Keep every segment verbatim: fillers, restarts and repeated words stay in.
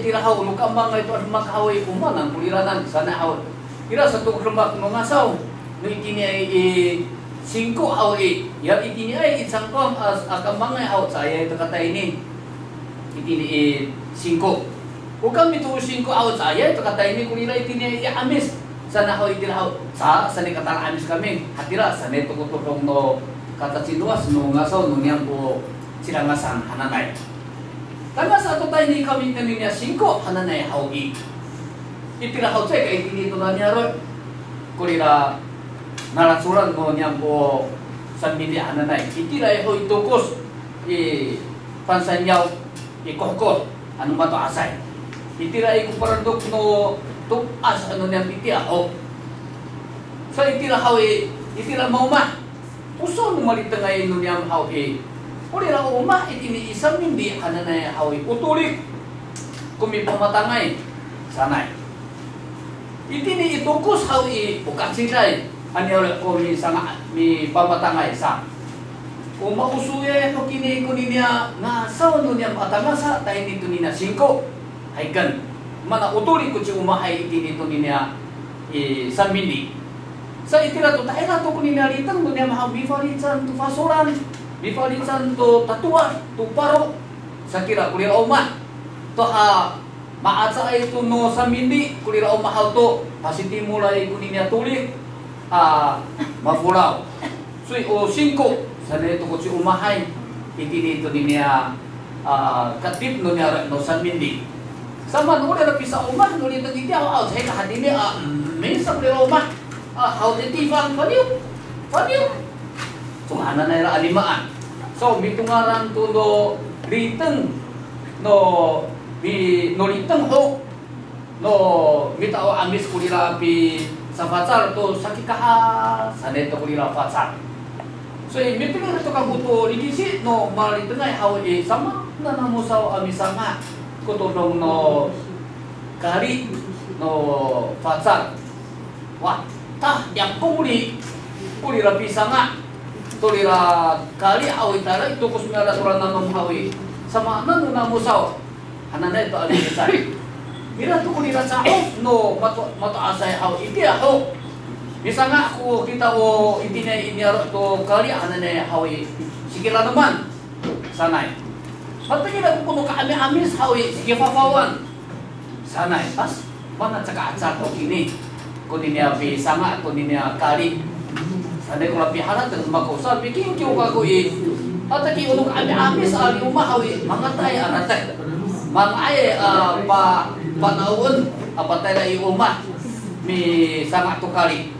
Ira haw, no kamangay to a demak haw i, o maan ko liranan sanay haw. Ira sato ko demak no ngasaw no itiniay i Singko haw i, ya itiniay i Cangkong a, a kamangay haw, caayay to katayni itini i Singko. O kami to Singko haw, caayay to katayni ko lira itiniay i 'Amis sanay haw. Itira haw, sa, sanay katala 'Amis kami, hatira sanay to ko todong no katacilowas no ngasaw no niyam ko Cilangasan hananay. Tangasa to tayni kami tayni niya Singko hananay haw i, itira haw caay ka itini to na niyaro'. Ko lira nalacolan no niyam ko Samindi hananay. Itira i ho i tokos i Pansanyaw i kohkoh ano mato'asay. Itira i ko parendok no to'as ano niyam itiya ho. Sa itira haw i, itira maomah. O saw no malitengay no niyam haw i, o lira o omah itini i Samindi hananay haw i, o tolik ko mipamatangay sanay. Itini i tokos haw i, o kaciday a niyaro' ko misanga' mipamatangay sa. O maosoyay ho kini koniniya ngasaw no niyam a tangasa tayni toniniya Singko. Hayken, mana o tolik ko ci omahay itini toniniya i Samindi. Sa itira to, tayra to koniniya liteng no niyam haw, mifalican to fasolan, mifalican to tatowad, to paro. Sa kira ko lira omah to ha, maacaay to no Samindi ko lira omah haw to, pasitimolay koniniya tolik a mafolaw. Soy o Singko sanay to ko ci omahay itini toniniya a katip no niyaro' no Samindi. Samaan o lira pisa'omah no liteng itiya haw, caay ka hatini a, mm, misa ko lira omah a, haw, titifang, faniw, faniw. Song hananay ra a limaan. So mitongalan to no liteng no pi, no liteng ho no mita o 'Amis ko lira pisafacal to sakikaha sanay to ko lira facal. So i, mitengil to kako to likisi no malitengay haw i, samaan namo saw a misanga' ko todong no kali no facal. Wa, ta, yakong li, ko lira pisanga' to lira kali haw i, tayra i tokos miala to ra nanom haw i, samaan namo saw hananay to a lilicay. Ira to ko lira ca'of no mato, mato'asay haw itiya ho. Misanga' ko kita o itiniay i niyaro' to kali hananay haw i, sikilaleman sanay. Matengil ako ko no ka'ami'amis haw i, sikifafawan sanay. Pas mana caka aca to kini koniniya pisanga' toniniya kali sanay ko ra piharatek mako sa pikingkiw kako i, ataki o no ka'ami'amis a lioma haw i, mangatay a ratek. Manga'ay a pa, panaoen a patayra i omah misanga' to kali.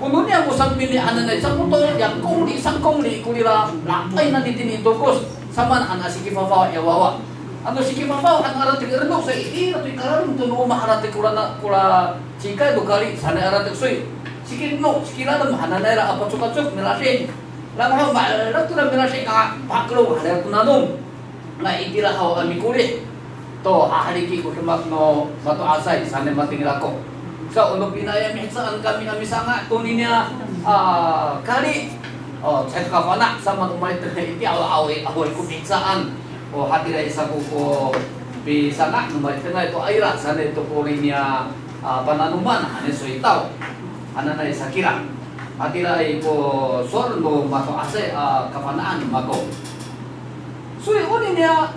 Ko noniya ko Samindi hananay, caay to yakong li, sakong li ko lira, la'ay nani tini tokos, samaan han a sikifafaw ya wawa. Ano sikifafaw han a ratek i reno' sa i, ira to i kalalem to no omah a ratek ko ra na, ko ra cikay to kali sanay a ratek soy. Sikireno', sikilalem hananay ra a pacokacok milading. Langhaw ma'araw to ra milading a pakelong hananay to nanom. Nga itira haw a mikolih to hahaliki ko demak no mato'asay sanay matengil ako. Sa o no pinayam mihecaan kami a misanga' toniniya a kali. O, caay to kafana' samaan o malitengay itiya, awa, awaay ko mihecaan. O hatira i sako ko pisanga' no malitengay to ayra sanay to ko riniya a pananoman hananay soytaw. Hananay sakira. Hatira i ko sowal no mato'asay a kafana'an mako. Soy oniniya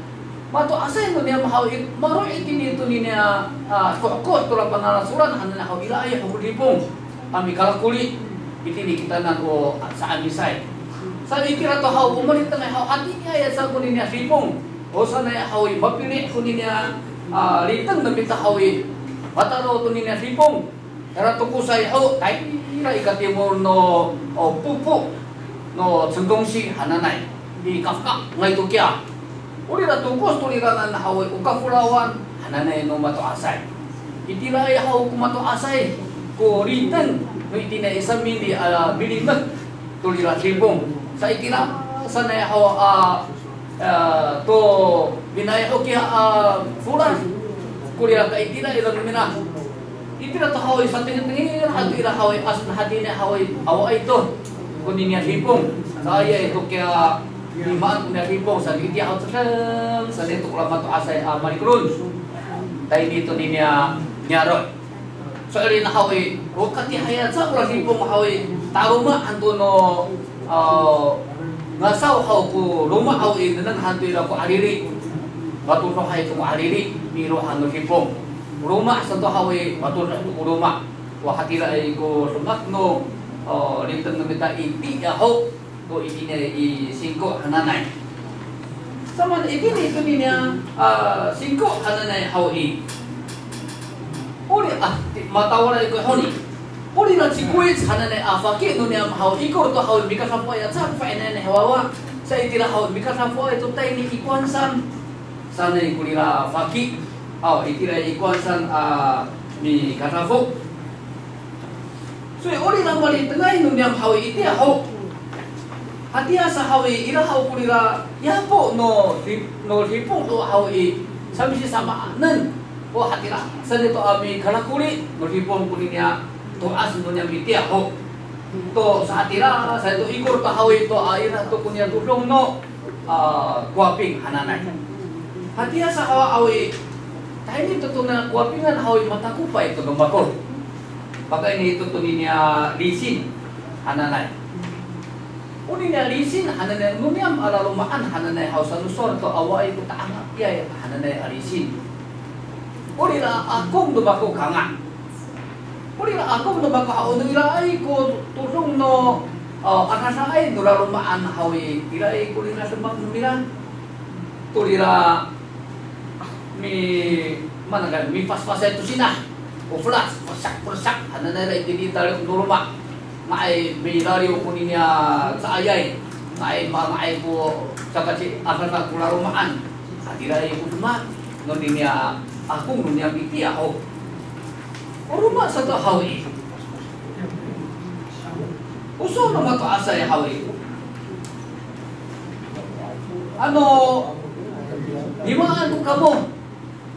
mato'asay no niyam haw i, maro' itini toniniya a kohkoh to ra panalasolan hananay haw, iraay ho ko Dipong a mikalakoli itini kitanan o sa'amisay. Sa itira to haw o malitengay haw, hatiniay sa koniniya Dipong. O sanay haw i, mapili' koniniya a liteng no mita haw i, mataro toniniya Dipong. Tayra tokosay ho, tayra i katimol no, o, popo no Cengkongsi hananay. I kafka' nga'ay to kiya. O rira tokos to riranan haw i, o kafolawan hananay no mato'asay. Itiraay haw ko mato'asay ko liteng no itiniay i Samindi a milimek to rira Dipong. Sa itira sanay haw a, a, to pinaay ho kiya a folad ko rira ka itira ira no mira. Itira to haw i, satengiltengil hato ira haw i, asen hatini haw i, awaay to koniniya Dipong. Sa aya to kiya limaan koniniya Dipong, sa itiya haw cedeng sanay to ko ra mato'asay a malikelon. Tayni to niniya niyaro'. So'elin haw i, o katihay aca ko lalipong haw i, taloma' han to no, a, ngasaw haw ko loma' haw i, nengneng han to ira ko ariri. Matodohay to ko ariri, miilohan no lipong. Loma' sato haw i, matodoh to ko loma'. O hatiraay ko demak no, o, liteng no mita i tiya ho, to itini i singko hananay. Samaan itini to niniya, a, singko hananay haw i. Ori, a, ti-, matawalay ko honi. Ori na cikowic hananay a faki no niyam haw i, ikor to haw i, mikadafoay aca ko fa'inayan i wawa. Sa itira haw i, mikadafoay to tayni i kowan san. Sanay ko rira faki. Aw, itira i kowan san a mikadafo. So i, ori na malitengay no niyam haw i itiya ho. Hatiya sa haw i, ira haw ko rira yapo no di-, no dipong ho haw i, samisisamanen. O hatira, sanay to a mikalakoli no dipong koniniya to'as no niyam itiya ho. To sa hatira, sanay to ikor to haw i to a ira to koniya todong no a, kowaping hananay. Hatiya sa haw i, tayni to tona kowapingan haw i matakopay to no mako. Pakayni to toniniya lisin hananay. Oniniya lisin hananay, no niyam a laloma'an hananay haw, sano sowal to awaay ko ta'angayay hananay a lisin. Ori ra akong no mako kanga. Ori ra akong no mako haw, no iraay ko todong no, a, adadaay no laloma'an haw i, iraay ko rira demak no mira. To rira mi, mana ka, mifasfasay to sina. O felas, fesak, fesak hananay ira itini i talok no loma'. Nga'ay milaliw koniniya caayay. Nga'ay ma, nga'ay ko sakaciadada ko laloma'an. Hatiraay ko demak no niniya akong no niyam itiya ho. O roma sato haw i, o sowal no mato'asay haw i, ano, nimaan ko kamo,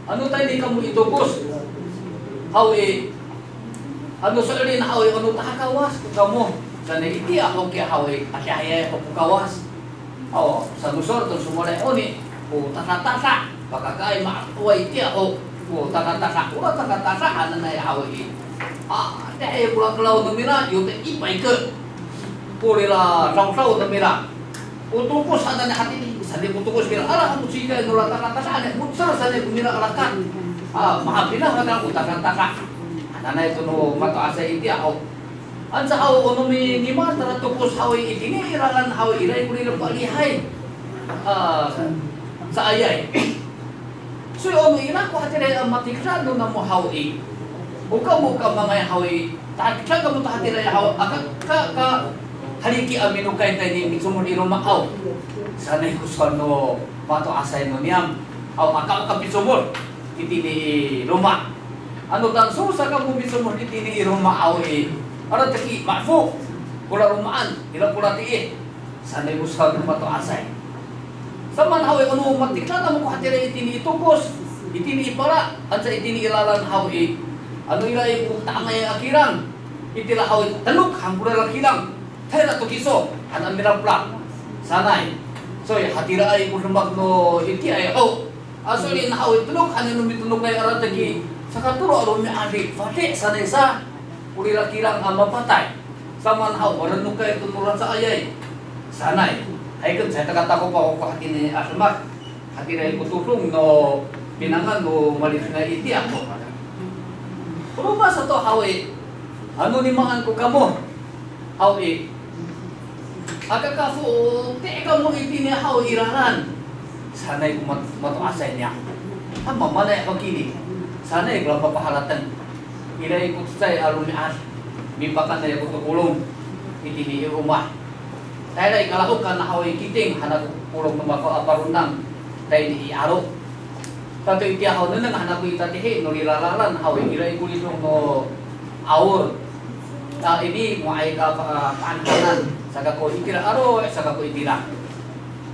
ano tayni kamo i tokos haw i, ano so'elin haw i, ano tahakawas ko kamo, sanay itiya ho kiya haw i, adihayay ho ko Kawas. O, sano sowal to somowalay honi, o tadatadak, pakakaay ma, o itiya ho, o tadatadak, o tadatadak hananay haw i. A, adihayay ko lakelaw no mira, yote ipay ke. Ko rira dawdaw no mira. O tokos hananay hatini, sanay ko tokos kira, ala ko cikay no ra tadatadak hananay, mo^cel sanay ko mira a rakat. A, mahapinang hananay ko tadatadak. Hananay to no mato'asay itiya ho. Anca haw o no mi, nimaan tara tokos haw i, itini i lalan haw i, iraay ko rira palihay. A, caayay. So i, o no ira ko hatiraay a matikla no namo haw i, o kamo kamangay haw i, takla kamo to hatiraay haw, aka, ka, ka, haliki a minokay tayni micomod i loma' haw. Sanay ko sowal no mato'asay no niyam haw, aka, aka picomod itini i loma'. Ano tangsol sa kamo micomod itini i loma' haw i, arateki ma'efo ko laloma'an, ira ko ratiih, sanay ko sowal no mato'asay. Samaan haw i, ano matikla namo ko hatira itini i tokos, itini i pala, anca itini i lalan haw i, ano iraay ko ta'angay a kilang, itira haw i, tenok han ko rira kilang, tayra to kiso han a milapla, sanay. So i, hatiraay ko demak no itiyaay ho. A so'elin haw i, tenok han no mitenokay arateki, sakatolo a romi'ad i, fadi' sanay sa ko rira kilang a mapatay. Samaan haw, marenokay to no ra caayay, sanay. Hay ken, caay to ka takop ako ko hatini a demak, hatiraay ko todong no pinangan no malifingay itiya ho. Roma sato haw i, ano nimaan ko kamo haw i, aka kafoti' kamo itini haw i lalan, sanay ko mat-, mato'asay niyam. A, mamaan a pakini, sanay ko ra papaharateng. Iraay ko cecay a romi'ad, mipakanay ako to kolong itini i omah. Tayra i kalahokan haw i, kiting han ako ko kolong no mako a paronang tayni i 'alo. Tato itiya haw, nengneng han ako i tatihi no rira lalan haw i, iraay ko lidong no 'awol. Ta ini, nga'ay ka pa-, paanhanan, saka ko itira 'alo, saka ko itira.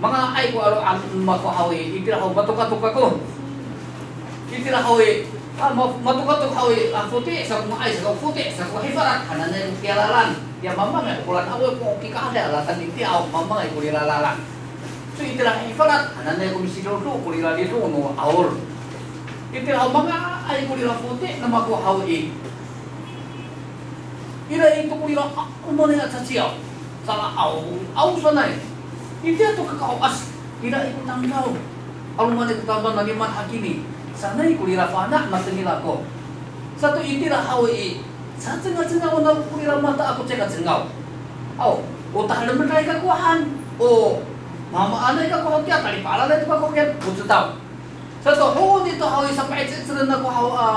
Manga'ay ko 'aloan mako haw i, itira haw matokatok ako. Itira haw i, a, ma-, matokatok haw i, a, foti', saka nga'ay, saka foti', saka hifalat hananay ko kiya lalan. Ya mamangay ko lalan, awa ko kikahada lalan itiya haw, mamangay ko rira lalan. So itira hifalat hananay ko misidodo ko rira lidong no 'awol. Itira haw manga'ay ko rira foti' no mako haw i. Ira ito ko rira 'alomanay a caciyaw. Sala 'aw, 'aw sanay. Itiya to kakawas. Ira i ko tamdaw. 'Alomanay ko tamdaw naniman hakini. Sanay ko rira fana' matengil ako. Sato itira haw i. Sacengacengaw na ko rira mata ako caay ka cengaw. Aw, o tahelemeday kako han. O mamaanay kako hakiya, talipa'eladay to kako kiya, o cetaw. Sato honi to haw i, sapa'icecelen ako haw a,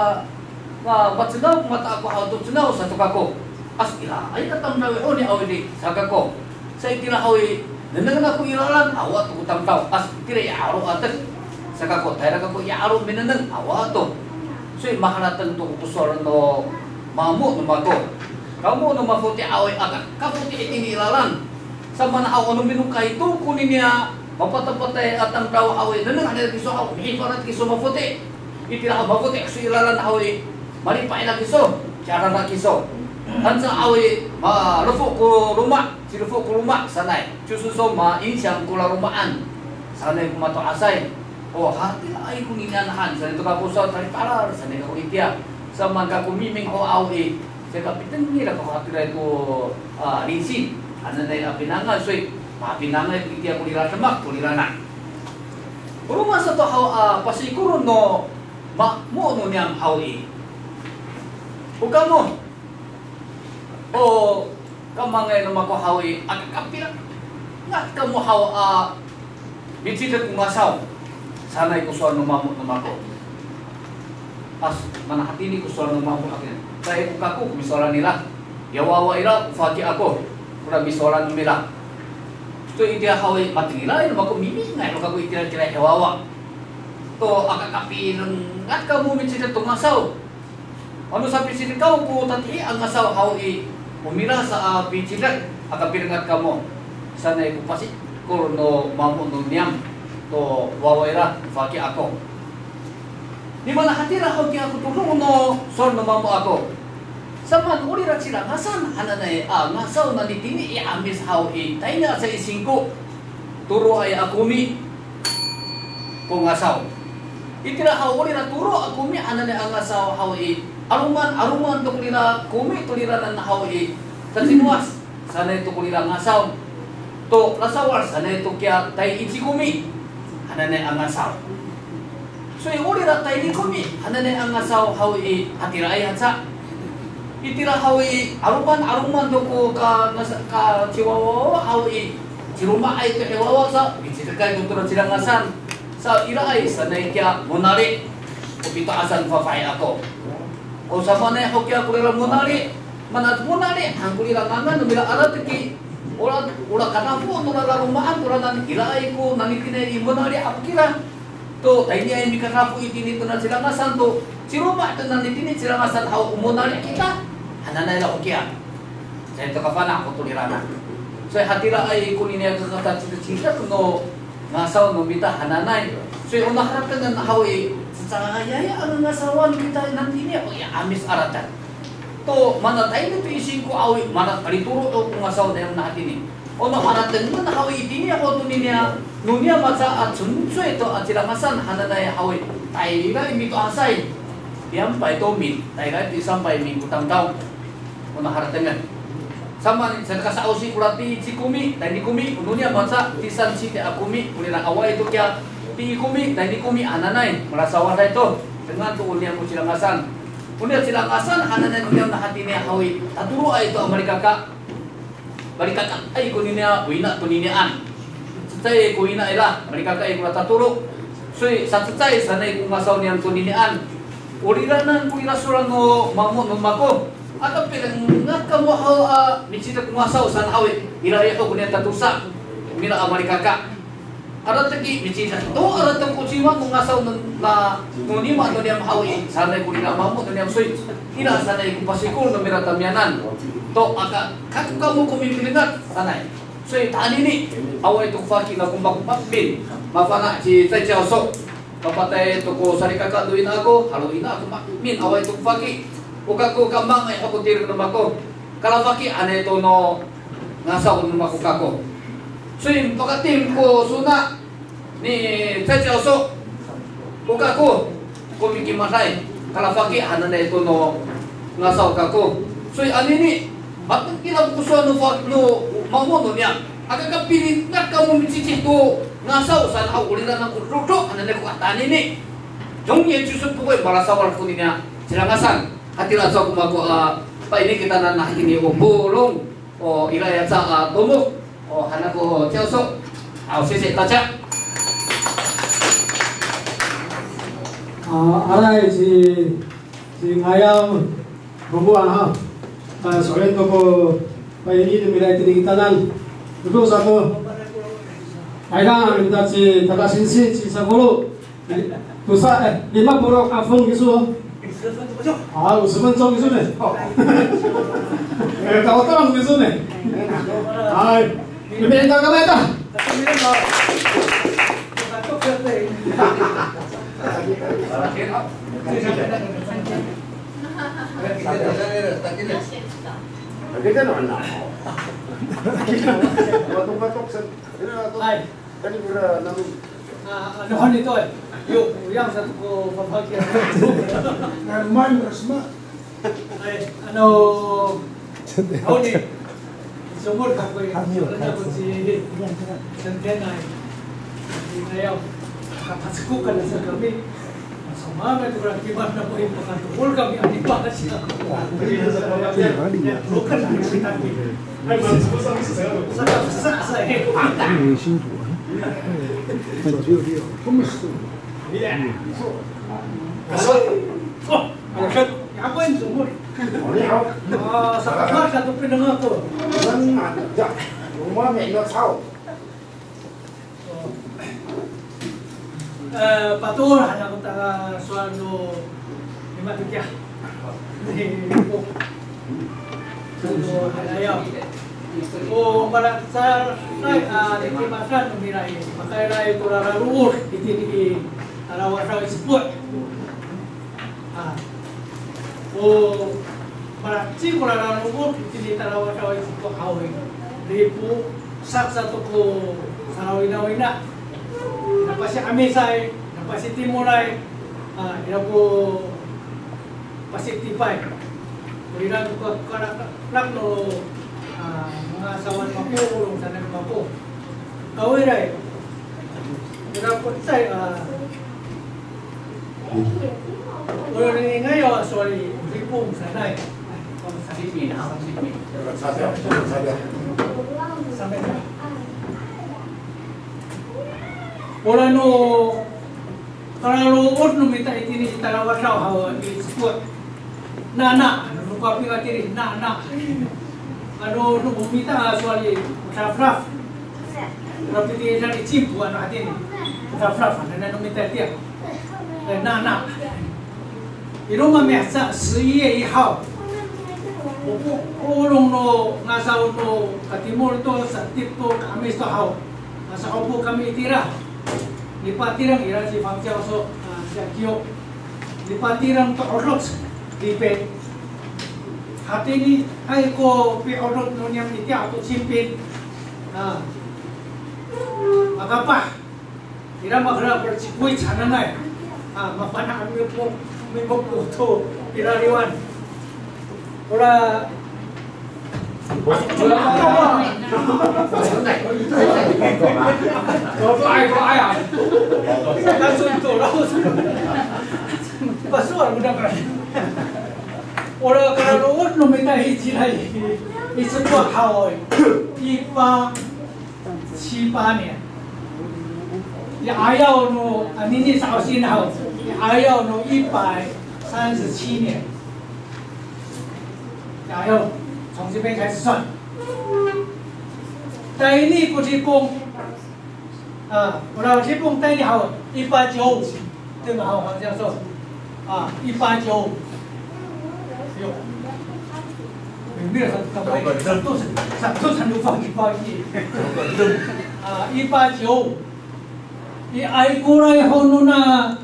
a, macengaw ko mata ako haw to cengaw sato kako. As ira, ay ka tamdaw i honi aw i, sa kako. Sa itira haw i, nengneng ako i lalan, awa to ko tamdaw. As itira i 'alo atek. Sa kako, tayra kako i 'alo minengneng, awa to. So i maharateng to ko sowal no mamo no mako. Kamo no mafoti' aw i, aka kafoti' itini i lalan. Samaan haw ano minokay to koniniya mapatapatay a tamdaw haw i, nengneng hanay kiso haw, mihifarat kiso mafoti'. Itira haw mafoti' kiso i lalan haw i, malipay na kiso, ciarara kiso. Anca haw i, malefo ko loma', cilefo ko loma' sanay. 就是说 ma影响 ko laloma'an sanay ko mato'asay. O, hatiraay koninian han, sanay to kako sowal, talipa'elal sanay kako itiya. Samaan kako miming ho aw i, caay ka pitengil ako hatiraay to, a, 灵性 hananay a pinangan, so i, mapinangay ko itiya ko rira demak, ko rira na. O roma sato haw a pasikor no mamo no niyam haw i. O kamo, o kamangay no mako haw i, aka kapilangat kamo haw a micidek ko ngasaw sanay ko sowal no mamo no mako. As, mana hatini ko sowal no mamo akin. Caay ko kako ko misowalan nira. Ya wawa ira, o faki ako kora misowalan no mira. To itiya haw i, matengilay no mako, mimingay no kako itira kira ya wawa. To aka kapilangat kamo micidek to ngasaw. Ano sapicidekaw ko tatihi a ngasaw haw i, o mira sa a picidek, aka pilangat kamo sanay ko pasikor no mamo no niyam to wawa ira, faki ako. Ni mana hatira haw kiya ko todong no sowal no mamo ako. Samaan o rira Cilangasan hananay a ngasaw nanitini i 'Amis haw i, tayni aca i singko. Toro'ay a komi ko ngasaw. Itira haw o rira toro' a komi hananay a ngasaw haw i, 'aloman, 'aloman to ko rira komi to riranan haw i, tacinowas sanay to ko rira ngasaw. To lasawad sanay to kiya tay ici komi hananay a ngasaw. So i, o rira tayni komi hananay a ngasaw haw i, hatiraay haca. Itira haw i, 'aloman, 'aloman to ko ka, ngasa, ka ciwawawa haw i, ciroma'ay to hiwawa sa, micidekay to tora Cilangasan. Sa iraay sanay kiya Monali', o pito'asan fafahi ako. O samaanay ho kiya ko rira Monali', mana Monali' han ko rira ngangan no mira, arateki. Ora, ora kanafo no laloma'an toranan, iraay ko nanitini i Monali' ako kira. To, tayniay mikadafo itini tona Cilangasan to, ciroma' to nanitini Cilangasan haw o Monali' kita hananay la ho kiya. Caay to kafana' ko to riranan. So i, hatiraay koniniya kakatacidecidek no ngasaw no mita hananay. So i, o naharatengen haw i, cecayay a ngasawan kita nanitini haw i, 'Amis arateng. To, mana tayni to i singko haw i, mana kalitoro' to ko ngasaw niyam nahatini. O no haratengen haw i, itini haw toniniya, no niyam aca a 纯粹 to a Cilangasan hananay haw i, tayra i mito'asay. 两百多名, tayra i to 三百名 ko tamdaw. O no haratengen. Samaan i, saka sa'osi kora 第一 komi, 第二 komi, o no niyam aca 第三 cite a komi, kora awaay to kiya 第一 komi, 第二 komi hananay, malasawaday to. Dengan to o niyam o Cilangasan. O niyam Cilangasan hananay no niyam nahatini haw i, tatoro'ay to a malikaka. Malikakaay koniniya, o ina toninian. Cecay ko ina ira, malikakaay kora tatoro. So i, sacecay sanay ko ngasaw niyam toninian. O riranan ko rira sowal no mamo no mako. Aka pilangat kamo haw a micidek ko ngasaw saan haw i, iraay ho koniya tatosa. Mira a malikaka. Arateki micidek to, arateki ko cima no ngasaw no, na, no nima no niyam haw i, sanay ko rira mamo no niyam, so i, ira sanay ko pasikol no mira tamiyanan. To aka, kako kamo ko mipilingat sanay. So i, tanini, awaay to ko faki nako mako maemin. Mafana' ci Cay Ciyaw So. Mapatay to ko salikaka no ina ako, halo ina ako maemin, awaay to ko faki. O kako kamangay ho ko tireng no mako. Kalafaki hanay to no ngasaw no mako kako. So i, pakatim ko sona ni Cay Ciyaw So. O kako, Ko mikimaday, kalafaki hananay to no ngasaw kako. Soy anini, matengil ako ko sowal no fa-, no mamo no niyam. Aka kapilinak kamo micicih to ngasaw saan, aw, o lira' nako dodo hananay ko katanini. 永远就是不会 malasawad koniniya Cilangasan. Hatira saw ko mako a, paini kitanan a hatini o polong. O, ira ya ca, a, tomok. O, hanako, o, 教授. Aw, 谢谢大家. A, aray, ci, ci Ngayaw Roboan ha. A, so'elin to ko paini no mira itini kitanan. Dodo sato. Tayra, mita ci Tata singsi, ci Sakolo. Tosa, eh, lima polo' afeng kiso. A, 五十分钟 kiso ne. Eh, tawa-tawa kiso ne. Hay. Mipinta ka mata. Hay. Kani kora namin. A, ano han ito, e. Yo, yang sa to ko papakay. Narman, rasma. Ay, ano, honi. Sumod kako, e. Ano ko si Santenay. Ayaw. Kapatid ko ka na sa kami. Sa mga may tukang kibat na po yung pagkatukol kami, ang iba siya. Bukan ang kita. Ay, sa, sa, sa, sa, sa, 新竹啊。 Patoor han ako ta sowal no lima tiya. Sowal no halayaw. O malacecay a likimasan no mira i, makailay to lalalood itini i Talawasaw i Sepo'. A, o malacecay ko lalalood itini Talawasaw i Sepo' haw i, lipo sak sato ko salawinawina. Napasi'amisay, napasitimolay, a, ira ko pasitipay. O ira ko ka-, kalak-, kalak no, a, mangasawan mako, o longsanan mako. Kawiray, ira ko cecay, a, o ira i ngayaw a sowal i, lipong sanay. Samay. Ora no kalalood no mita itini i Talawasaw haw i Sepo'. Nana, ano no Papi ka tiri, nana. Ano no mita a sowal i, rafraf. Rapi tiri sa i Cimpo ano hatini. Rafraf, ano no mita tiya. E, nana. Iro mamiheca 十一月一号. O polong no ngasaw no katimol to, sa'etip to, ka'amis to haw. Masa'opo kami itira. Nipatireng ira ci 方教授, a, ci Akiyo. Nipatireng to 'orot, lipit. Hatiniay ko pi'orot no niyam itiya to Cimpin. A. Makapah. Ira maherek ko cikowic hananay. A, mafana' a mipok, mipok to pirariwan. Ora, ora kalalood no mita i cila i, i Sepo' haw i, 一八 七八年. Ya, ayaw no, a, nini sa'osin haw. Ya, ayaw no 一百三十七年. Ya, ayaw, 从这边开始算. Tayni ko Lipong. A, ora Lipong tayni haw, 一八九五. 对吗？好，好，这样说。啊，一八九五。有。有没有很，很多很，很多很多放弃，放弃。啊，一八九五。I, ay, koray ho nona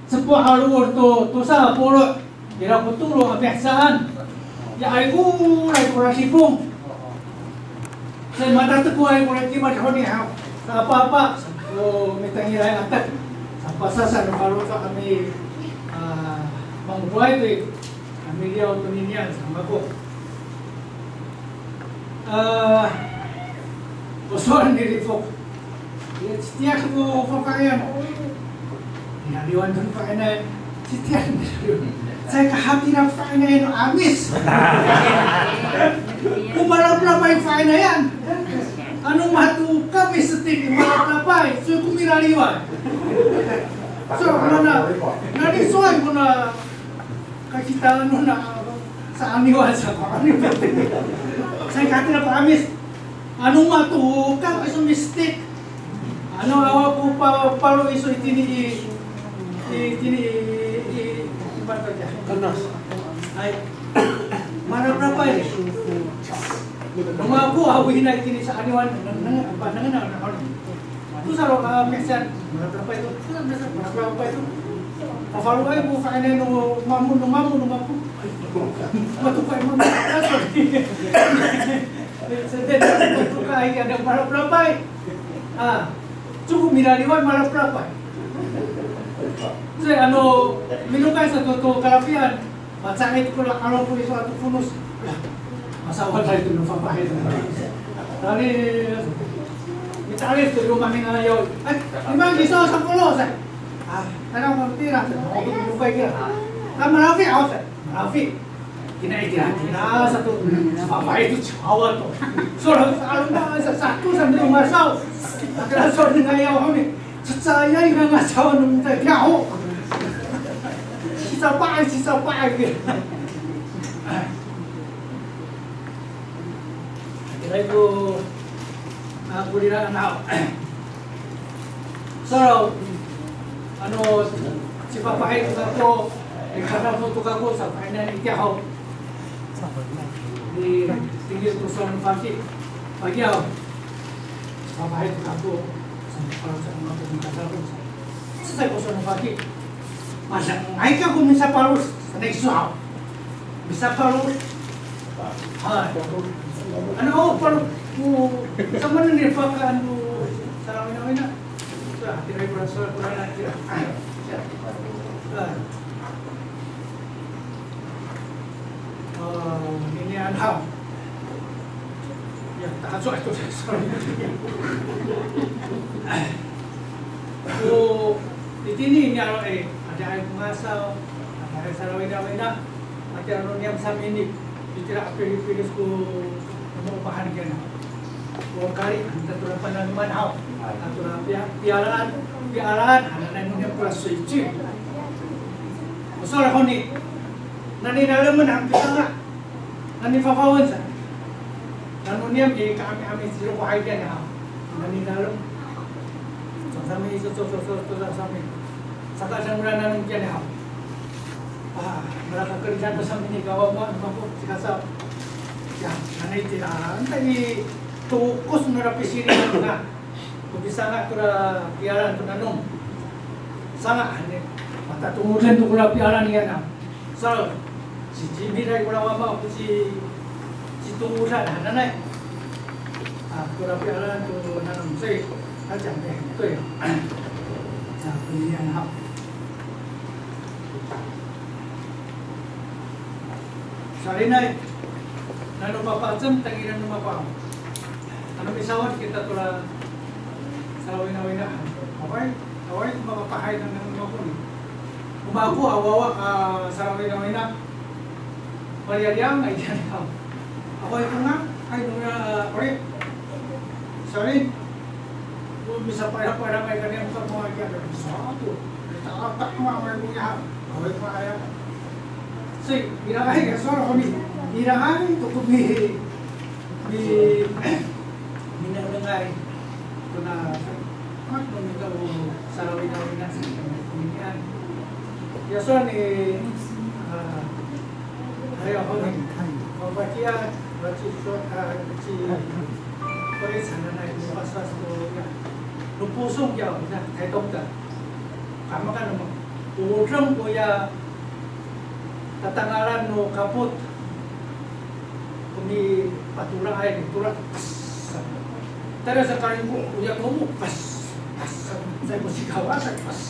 Sepo' a lood to, tosa polo'. Ira ko tolo a pihecaan. Ya, ay, koray kora Lipong. Sa matatekoay kora kimad honi haw. Sa apapa, o mitengilay atek. Sa pasasa no faloco' a mi, a, Mangkoay to i, a, miliyaw to ninian sa mako. A, o sowal ni Lifok. Ya, citiya ko fafahiyan. Niraliwan to fa'inayan. Citiya, citiya. Caay kahatira fa'inayan no 'Amis. O malaplapay fa'inayan. Ano mato kami setik malaplapay. So ko milaliwan. So, mana, nani sowal kona kakitaan nona sa'aniwan sa ko 'Amis. Caay kahatira ko 'Amis. Ano mato kami so mistik. Ano awa ko pa, palo iso itini i, itini i, i, i, Kanas. Hay. Malaplapay. Nonga ko awa ina itini sa'aniwan, nang, nang, apa, nang, nang, nang, Tosa ro, a, misan, malaplapay to. Tosa misan, malaplapay to. Mafaloay ko fa'inay no mamo, no mamo, no mamo. Matokay mamo. Sorry. Sede, matokay ka no malaplapay. A, coko milaliwan malaplapay. Sa, ano, minokay sato to kalapian. Maca'it ko la, 'alo ko iso ato konos. Masawaday to no fafahi to. Tali, mita'alif to i loma' nai ngayaw. Ay, imaan kiso sa kolos, ay. A, tara ko tira, ako to pinokay kira. Ta malafi aw sa, malafi. Kina itira, kina sato, fafahi to cawa to. Solo, 'alo na, sa, sato, sa, no masaw. Akira so, ngayaw, honi. Cecayay ngangasaw no mita kiya ho. Sisapa'ay, sisapa'ay. Kiray ko, a, korira aw. So, ano, cifafahi to kako, i, kadafo to kako, sa fa'inay i kiya ho. Ni, tingil to sowal no faki. Fakiyaw. Fafahi to kako. Sa, sa, sa, sa, sa, ko sowal no faki. Masa, ay ka ko misapalos. Sa, next round. Misapalos. Hay. Ano, o, palo, o, sa mana ni faka, ano, sa, ano, ano. Sa, tira ko sowal ko na, tira. Sa. A, ini ano. Ya, tahaco ito, sorry. O, itini niyaro' i, adihay ko ngasaw, adihay salawinawina, ati ano niyam samini, itira a pilipilis ko, o maopahan kiyana. Wakari, anta tora pananoman haw. Anta tora piya, piyalaan, piyalaan, hananay no niyam tora soici. O sowal honi, nani dalemen han pisanga', nani fafawen sa. Nano niyam i ka'ami'ami ciro ko hayden haw. Nani dalem. Sasami iso, so, so, so, so, sasami. Saka sa mula nanom kiyan haw. A, malakakerid to samini kawawa, mako, sikasaw. Ya, nanay tira, anta i tokos nora pisini nga. Ko pisanga' tora piyalan to nanom. Sanga' han i, matatongoden to kora piyalan iyan a. Sa, cicibiray kora wama ko ci, citongodan hananay. A, kora piyalan to nanom. Sa, sa, sa, sa, sa, So'elinay, nano papacem, tangilen no mako. Ano misawad kita tora salawinawina. Awaay, awaay ko mapapahay nano mako ni. O mako a wawa a salawinawina. Paliyaliyangay tiya haw. Awaay ko nga'ay nona, a, ori. So'elin. O misapayapayapay kaniya ko mako a kiya, sato. Tatak mako a kiya. Awaay ko nga'ay. Sa, iraay ko sowal honi. Iraay to ko mi, mi, minengnengay. Kona, mak no mita o salawinawina sa komikian. Ya sowal ni, a, Hay, ako ni. Mapakiya, maci, so, a, ci, pare sananay, no paspas to, ya. No Posong kiya, ya, Taytong ta. Kamakan no, odeng koya tatangalan no kapot. Ko mipatolaay, tola, pas. Tara sa kaling ko, koya tomo, pas. Pas. Sa ko sikawa, sa, pas.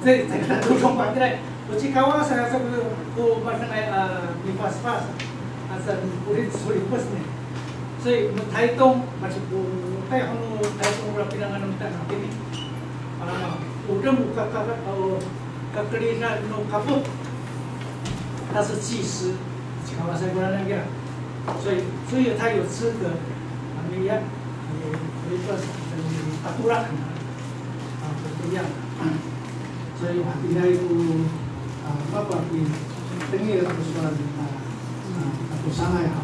Sa, sa, sa, odeng patiraay. O Cikawasay aca ko, ko mahaenay a mifasfas, aca ko ri-, ko ripes ni. 所以 no Taytong, maci ko, tay ho no Taytong kora pinangan no mita itini. A, o reng o kaka-, o kakeridan no kapot. 他是祭司, Cikawasay kora niyam kira. 所以，所以他有资格，啊，那样，也可以说是，呃，patola，啊，不一样。所以 hatiniay ko, a, mapatengil ko sowal, a, a, ko sangay ha.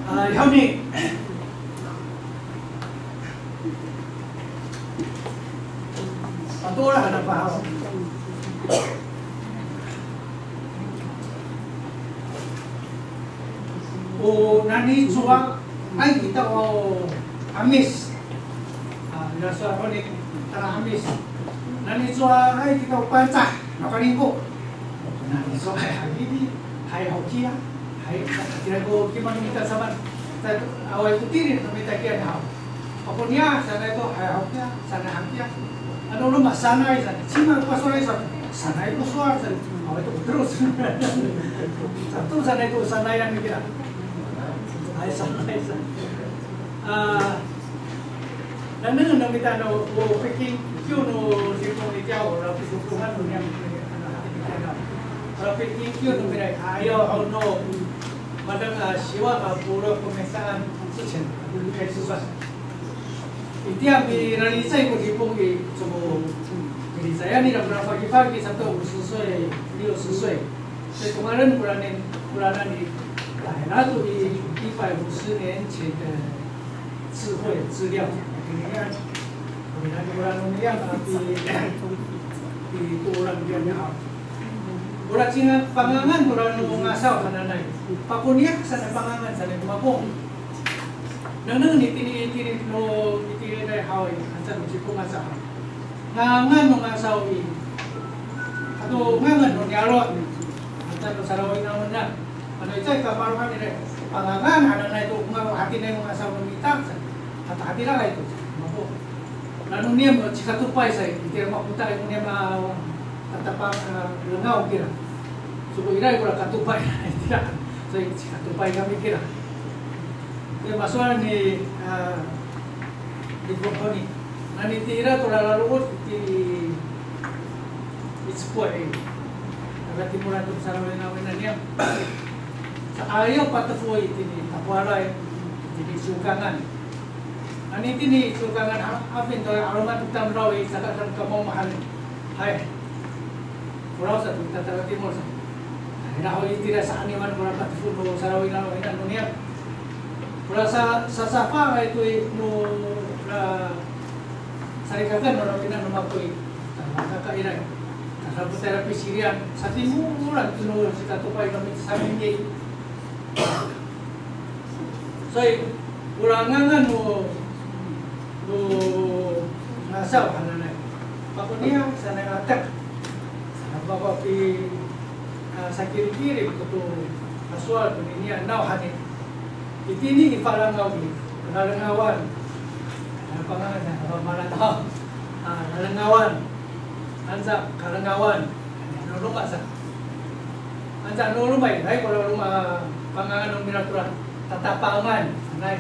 A, 然后呢， Patola han a pahaw. O nani cowaay kita o 'Amis. A, ira sowal honi tala 'Amis. Nani cowaay kita o Pangcah, no Kalingko. Nani cowaay, hay, hay, hay ho kiya. Hay, kira ko kimad no mita samaan. Sa, awaay ko tilid no mita kiya haw. Ako niya, sanay to, hay, haw kiya, sanay han kiya. Ano roma sanay, sanay. Cima ko pasowal sa, sanay ko sowal sa. Awaay to ko teros. Sato sanay to, sanayan kiya. Hay, sanay, sanay. A, nengneng no mita ano, o pikingkiw no Cipong itiya, o rapisokohan no niyam, ano, itiya, ano. O pikingkiw no mira, ayaw, ano, madang, a, siwa, a, polo' ko misaan, 之前开始算。 Itiya milalicay ko Cipong i, so, milicayan nira ko rafakifaki sato 五十岁、六十岁. 所以 tongalen kora nin, kora nani, 来了都一百五十年前的智慧资料，kora no niyam a pi, pi, kora no niyam a. Kora cingra pangangan kora no ngasaw hananay. Pakoniya sanay pangangan sanay ko mako. Nengneng itini, itini no itini haw i, anca no Cipong aca haw. Ngangan no ngasaw i. Ato ngangan no niyaro'. Anca no salawinawina. Ano icay kamaro'an ira, pangangan hananay to, ngangan hatiniay no ngasaw no mita. Hata, hatiraay to. Mako. Nano niyam no cikatopay sa, itira makota no niyam a tatapang, a, lengaw kira. Soko ira kora katopay, itira. Sa cikatopay kami kira. Ira masowal ni, a, ni Pongponi. Nani tira to lalalood i, i Cepoy i. Taga timolan to salawinawina niyam. Sa ayaw patefoy itini Tapowalay, itini Ciwkangan. Nani tini Ciwkangan a, afin to 'aloman to tamdaw i, saka saan kamo mahaen. Hay. Kora sa to, tataga timol sa. Hay, naho itira sa 'aniwan kora patefon no salawinawina no niyam. Kora sa, sasafaay to i no, na, sarikakan no nawina no mako i. Tama kaka iray. Kasapotay ra pisirian. Satimolan to no cikatopay kami sa minggi. 所以 kora ngangan no, no ngasaw hananay. Pakoniya sanay atek. Sanay baba pi, a, sakirikiri to, to pasowal to niniya nawhani. Itini i Falangaw i, Lalengawan. Ano pangangan sa, Falangaw. A, Lalengawan. Anca Kalengawan. No roma sa. Anca no roma i, hay, kora roma, pangangan no mira kora Tatapangan. Nay,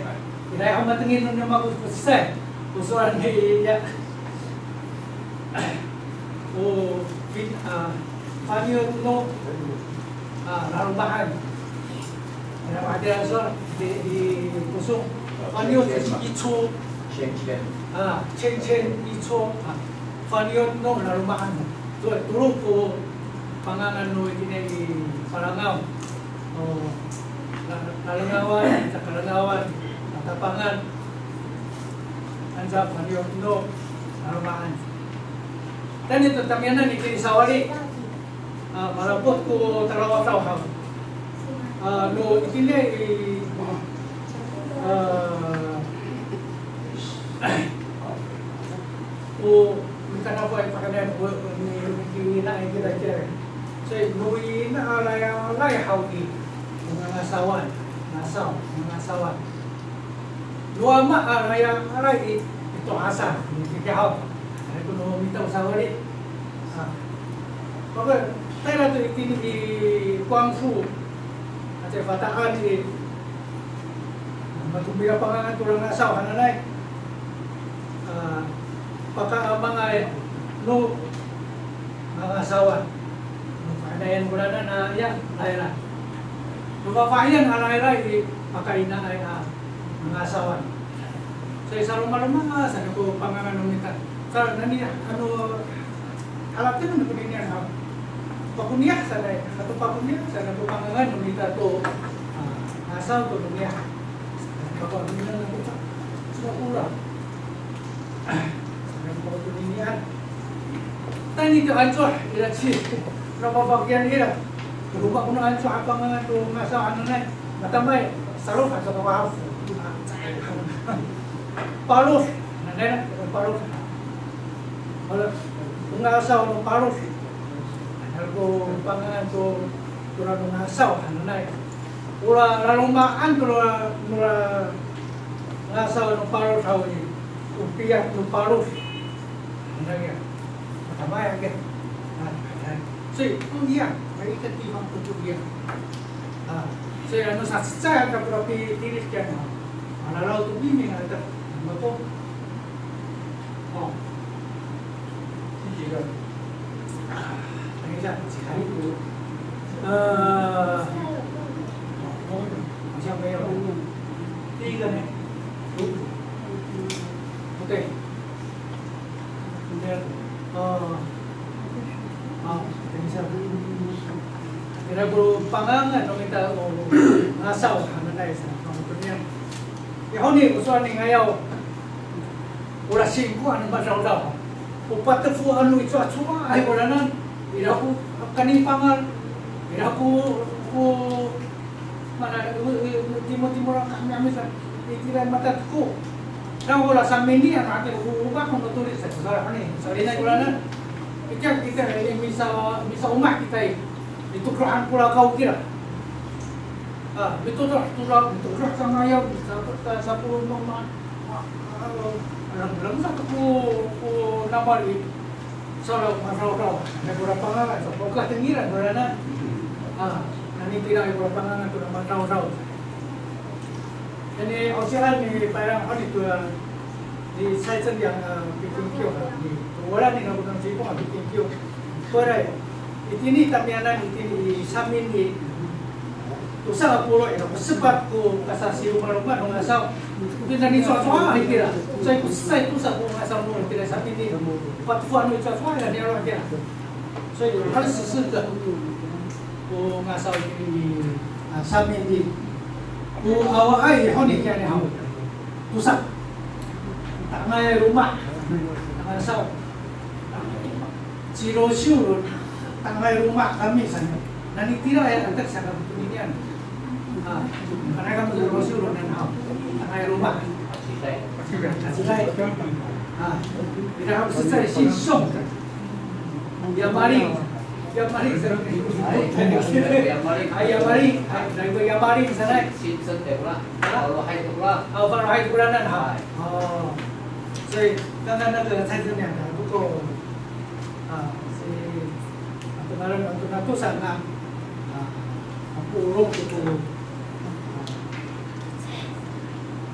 iray ho matengil no mako ko sesay. Ko sowal ni, ya. O, pin-, a, Faniyot no, a, laloma'an. Ira matiya sowal di, di Posong. Faniyot i, ico. A, 芊芊 ico. A, Faniyot no laloma'an. To, tolo ko pangangan no itini i Falangaw. O, La-, Lalengawan, Kalengawan, Tatapangan. Anca Faniyot no laloma'an. Tayni to tamiyanan itini sawali. A, malapot ko talawataw haw. A, no itini i, a, o, mikanafay pakayni, o, mi-, mikiwina i kira kira. So, no wina a layalay haw i, no ngangasawan, ngasaw, no ngangasawan. No wama a layalay i, i Asa, ni tiki haw. Ano kono mita o sawali. A. Paka, tayra to itini i Kuangfu. Ato Fata'an i. Mato mira pangangan to ngasaw hananay. A, pakaamangay no ngasawan. No fa'inayan koranan a, ya, tayra. No fafahiyan a tayra i, pakainaay a ngasawan. Sa i salomaloma sa ko pangangan no mita. Sa nani, ano, harateng no koninian haw. Pakoniyah sa nai, ato pakoniyah sa nai ko pangangan no mita to, a, ngasaw to koniyah. Pakoniyah na ko sa, sa ora. Sa nai ko koninian. Tayni to ancoh ira ci, ira pafakiyan ira. Roma kono ancoh a pangangan to ngasaw hananay. Matamay, salof ato kawaw. Palof, hananay na, palof. Palof. Ngasaw no palof. Ano ko pangangan to, tora no ngasaw hananay. Ora laloma'an tora, tora ngasaw no palof haw i. O piyat no palof. Hananay. Matamay a, a, 所以不一样，每一个地方都不一样。A, 所以 ano sacecay a kora pitilis kiyan, a, malalaw to miming a, ta, ano to? O. 第几个？等一下，呃，好像没有了。第一个呢？不对。 Ira, a, a, ira ko pangangan no mita o ngasaw hananay sa, a, pangotonian. Ya honi, o sowal ni ngayaw. Ora singko ano madawdaw. O patefoan no icowacowaay koranan. Ira ko kanifangal. Ira ko, ko Mana, e, e, timotimo ra kami, kami sa, itira matateko. Sa ora samini, ano hatira ko, o, ko no tolid sa, sa, ano, sa, ina, ora na. Itiya, itiya, e, misa, misaomah kita i. Mitodong han ko lakaw kira. A, mitodong, todong, mitodong sa ngayaw, sa, sa, sa polong no ma, a, a, alam, alam sa ko, ko namal i. Salo, masawsaw. Na kora pangangan, so, poka tengilan, kora na. A, nani tira kora pangangan to na masawsaw. Ini, o siyaan ni Payrang Honi to, a, ni Saicen yang, a, pitingkiw, a, ni, wala ni, na, kora sipong, a, pitingkiw. Kora, itini tamiyanan, itini i samin i, Tosa a polo' ira ko sepat ko kasasiromaroma no ngasaw. Ito nani cowacowa itira. Sa i ko sesay tosa ko ngasaw no itira samin i. Patefoan no i cowacowa ira niyaro' itira. Sa i ko halses ko ngasaw i, a, samin i. Ko awaay honi kiya ni haw. Tosa. Tangay roma. Ngasaw. Ci Rosiw ron, tangay roma kami saan. Nani tira ya, antak sa kami koninian. A, kanay kami ci Rosiw ron, nan haw. Tangay roma. Acilay. A, ira haw sesay, sisong. Yamaling. Yamaling sa. A, yamaling. A, daiwa yamaling sanay. Sisong te kora. A, falohay to kora nan haw. O. 所以刚刚那个蔡正亮讲，不过 A, si, a, to ngaran, a, to natosa na, a, a, polong to, a,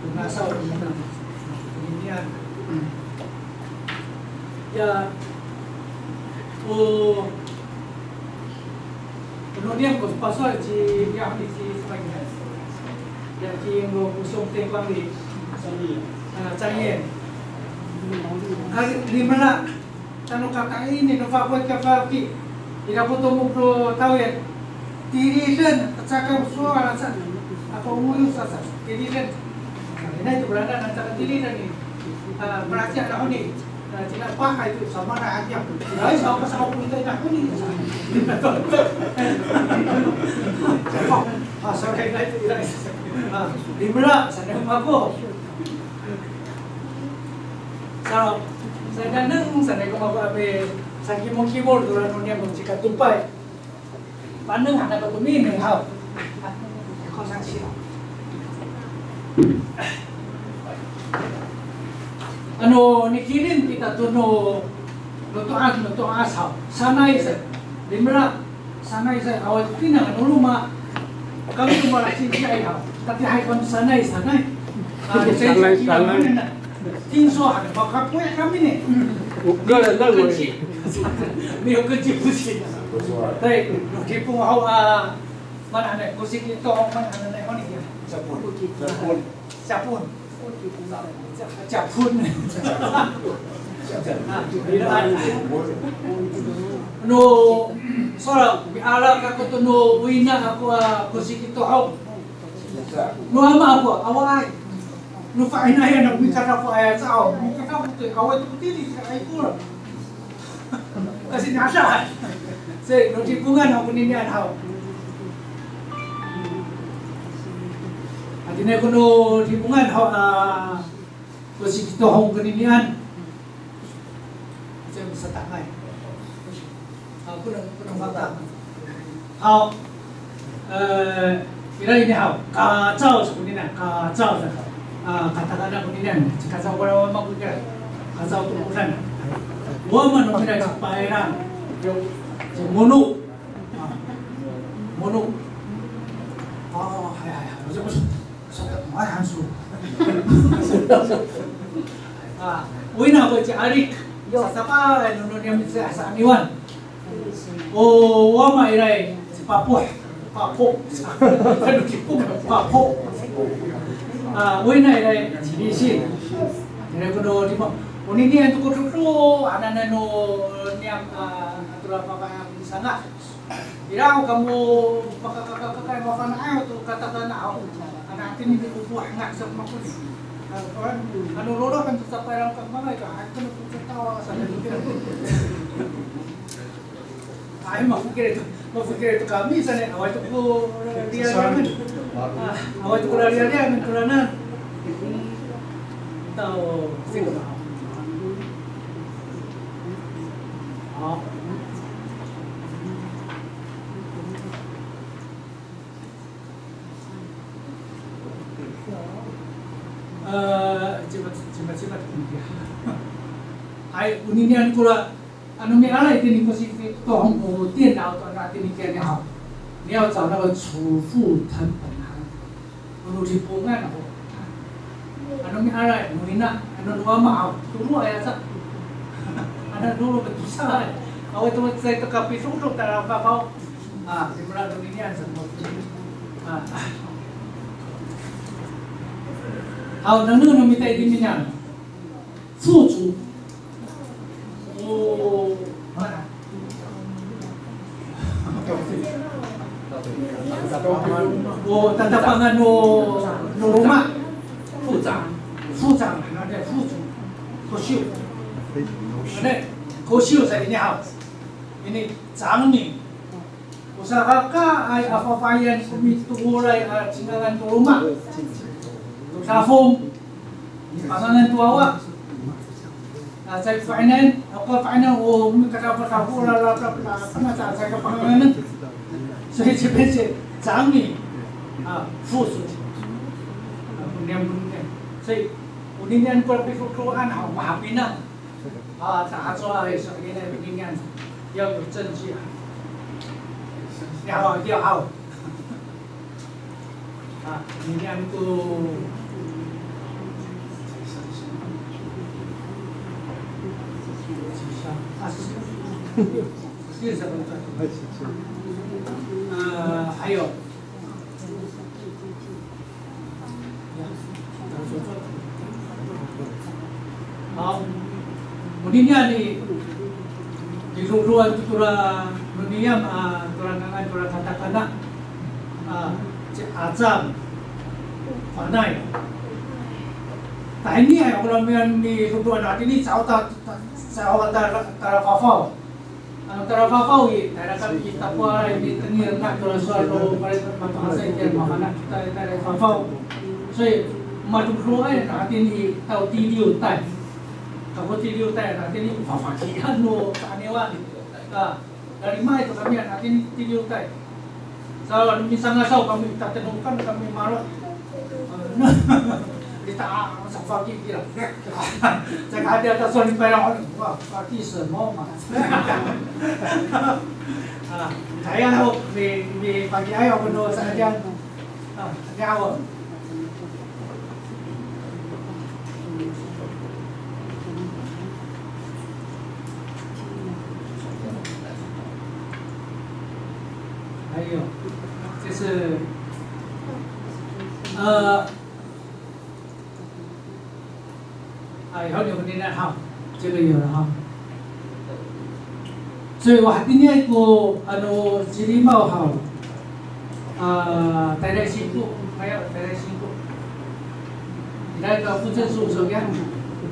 to ngasaw, to ngasaw, to ngasaw. Ya, o, o no niyam ko pasowal ci, ya, ci, ya, ci, o, o song tengkwang ni, a, 张燕. A, limela, Tano kakaini no fafaki, fafaki. Ira ko tomok no tawid. Tiliden, caka sowal sa. Ako ngoyo sa, sa. Tiliden. Inay to belanan, caka tiliden i. A, perhatian ako ni. A, cina pahay to, sama na aja. Ay, sama sa ako ito na ako ni. A, sorry, inay to, inay. A, limela, sa niyam ako. Sa, sa naneng, sa naneng ko mako a pi, sa kimokimol to ra no niyam ko cikatopay. Paneng han ako to mineng haw. Ako sa sila. Ano nikilin kita to no, no to'as, no to'as haw. Sanay sa. Limela, sanay sa. Awa to kina, ano roma. Kami to malacin siya haw. Tatiihay kami sanay, sanay. Ah, sanay, sanay. 听说 haw, makapoy kami ni. 没有根据不行。对，no Cipong haw, a, mana ne, ko siki to, mana ne, mana ne. Japon. Japon. Japon. Japon. No, sowal, miala kako to no wina ako a ko siki to haw. No ama ako, awaay. No fa'inayan ako mikadafo aya caw. Mikadafo to, awaay to ko tini, ay ko. Kasi nasa. Sa, no Cipongan ako ninian haw. Hatini ko no Cipongan haw, a, ko siki to haw ko ninian. Sa, satangay. A, ko no, ko no mata. Haw. E, ira ini haw, kacaw sa konini, kacaw sa. A, katakana konini, ci kacaw ko wama ko kira. Kacaw to koran. Wama no mira ci Payrang. Ci Mono. A, Mono. A, hay, hay, hay. Sa, sa, sa, hay, han so. A, o ina ko ci Alik. Sasapa, e, no, no, niyam sa, sa Aniwan. O wama iray, ci Papoh. Papoh. Ano Cipong, Papoh. A, o ina iray, ci Lisin. Iray ko no lima. O ninian to ko dodo, hananay no niyam, a, ato ra papaya ko sanga. Ira ho kamo pakakakakay mafana'ay to katakana ho. Ano hatini ko poh nga'ay sa ko makoni. Ano, ano, lolo han to sa Payrang ka mangay ka, ay, ko no ko tawa sa. Ay, mafokil to, mafokil to kami sanay, awaay to ko liyaliyangen. A, awaay to ko liyaliyangen, toranan. Taw, sino ba? A. A, cima, cima, cima. Ay, oninian kora, ano miala itini ko siki to haw, o 电脑 to ano hatini kiya ni haw. 你要找那个储户藤本行。 Ano Cipongan ho. Ano miala, no ina, ano no wama haw, tolo aya sa. Ano tolo ka tosa. Awaay to cecay to kapidodok tala fafaw. A, limela no ninian sa. A. Haw, nano no mita itini ninian. 富足。O, mana? O tatapangan no, no loma'. 富长. 富长, ano, 富足. Kosiw. Ano, kosiw sa ini haw. Ini, 长女. O sakakaay a fafahiyan ko mitooray a cingangan to loma'. To dafong, nipangangan to wawa. A, caay ko fa'inayan, ako fa'inayan, o mikadafadafo, lalapalap, a, kana sa, caay ka panganganen. 所以这边是长女, a, 富足. A, ko niyam, ko niyam. 所以, o ninian ko pifodoan, a, mahapinang. A, tahacowaay sa kinian, kinian. 要有证据啊。要，要。A, kinian ko. A, 还有。 Haw, oninian i, nidoedoen to tora no niyam a, tora ngangan tora katakana, a, ci Acam, Fanay. Tahiniay, ora miyan nidoedoen hatini, caho ta, ta, caho ta, tala fafaw. Ano tala fafaw i, tayra kami i takowaay mitengil to sowal no palay mato'asay tiya mafana' kita i tala fafaw. 所以 madoedoay hatini i taw 第六代. Kako 第六代 hatini i fafahiyan no sa'aniwan. Ka, dalimaay to kami hatini 第六代. Sa, ano misangasaw kami, tatenokan kami maro'. Kita, ah, sa faki kira. Sa ka hati ata so lipay lang, wa, faki semo ma. Ah, kaya ho, mi, mi faki ayo ko no sa kaya. Ah, kaya ho. 还有，就是，呃，哎，好，你们念念哈，这个有了哈。所以我还今天我，啊，我这里冒号。 啊，台大新部，还有台大新部。你那个户政事务所一样，你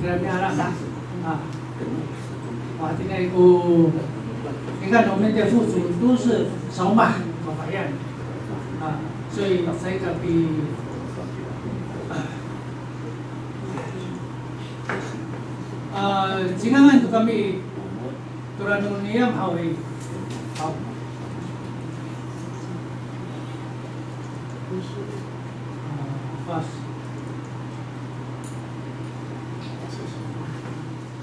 给他们拉上。啊，哇，今天一个，你看我们的副主都是首马，我发现。啊，所以这个比，啊，今天呢，这个比 Tora no niyam haw i. Haw. Pas.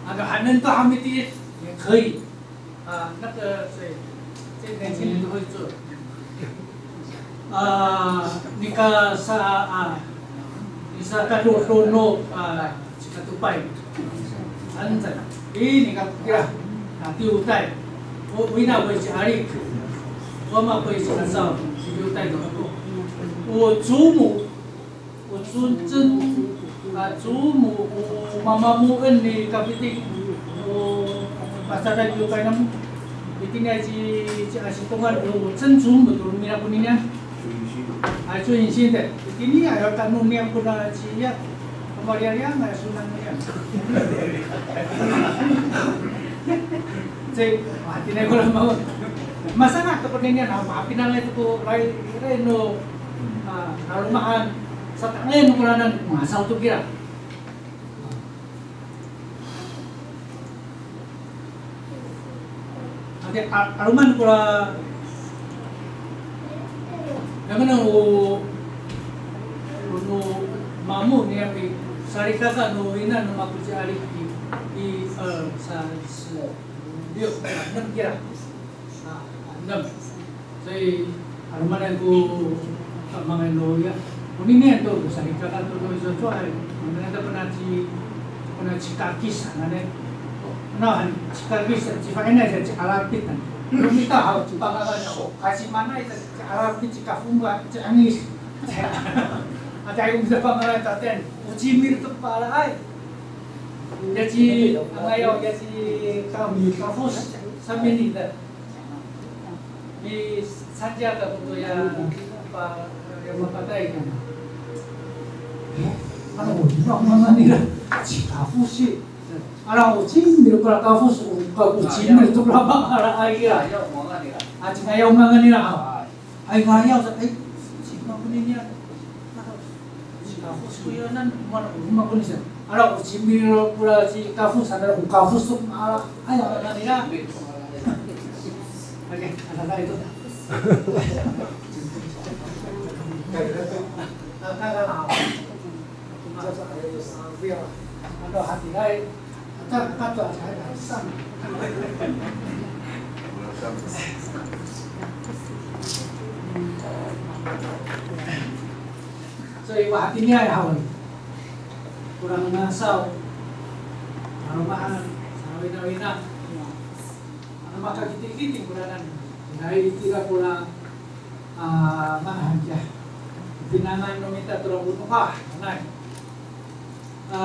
Ano hanen to haw mitiit, 也可以。啊，那个谁，这年轻人都会做。 A, nika sa, a, nika kadodo no, a, cikatopay. Anca, i nika kira, a, tiwtay. O, o ina ko i ci Alik. O ama ko i ci Kasaw, ci tiwtay to kako. O 祖母, o 尊, 曾, a, 祖母, o mamamoen ni Kapiting, o pasayra kiwkay namo. Itini ci, ci Asitongan, o 曾祖母 to nira koninian. Ay, 尊姓 to. Itini ay, o tano niyam kona ciya. Kamariyariya, ay, sonang niyam. Ci, a, itini ko lama. Masanga' to koninian, a, mapinangay to ko ray, ray no, a, laloma'an. Sata'angay no koranan, masaw to kira. Ati, a, 'aloman kora, ya, mana o, o no mamo niyam i, salikaka no ina no mako ci Alik i, i, e, sa, si, liyo, enem kira. A, enem. 所以, ano, 'aloman ko, a, mangay no ya. Koninian to, salikaka to, to iso to, ay, ano, ata kona ci, kona cikakis, ano, ne. Ano, han, cikakis, cifa'inay sa ci Alapit, ano. Mita haw, ci Pangalan, o, kasimanay sa ci Alapit, ci Kafonga, ci Angis. Ata, ay, o mita Pangalan, taten, o cimil to pala, ay. Ya ci, angayaw, ya ci Kafos, sa mini, ta. Mi, 参加 kako to ya, pa, ya mapatay kami. E, ano, o, ina ko ngangan nira, ci Kafos i. Ano, o cimil kora Kafos, o, ka, o cimil to kora mangalaay ira. A, cingayaw ngangan nira, a. Ay, ngayaw sa, ay, ci Kafos ninian. Ci Kafos ko ya, nan, mana, mana ko ni sa. Ano, o cimil kora ci Kafos, ano, o Kafos to, a, ay, ano, nira. Oke, ano, na ito. Ano, hatiraay. Ata, ata, ata, ata, so, i, wa, hatiniay haw i. Kora ngasaw, laloma'an, sawinawina. Ano makakitikiti koranan. Hay, itira kora A, mahaen kiya. Pinangan no mita to rako no, a, hanay. A,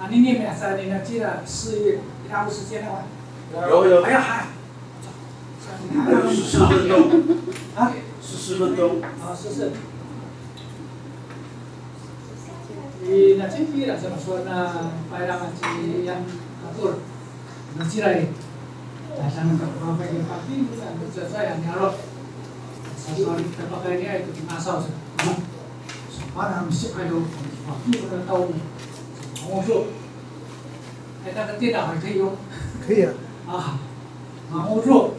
anini miasa ni nacila, 四月, ira ko 时间 a? 有, 有. Ay, hay. 十四分钟. Ha? 十四分钟. A, 十四. I, nacila sa masowal na payrang a ci Yang Ator. Nacila i. Tataneng to ko mapay ko Kaping, ano, cacay a niyaro'. Sasowal kita pakayniay to ngasaw sa. Ano? Sowal namo si ayo, Kaping ko na tao. Mangodo. Ay, taketira, hay, kayo. Kaya. A, mangodo.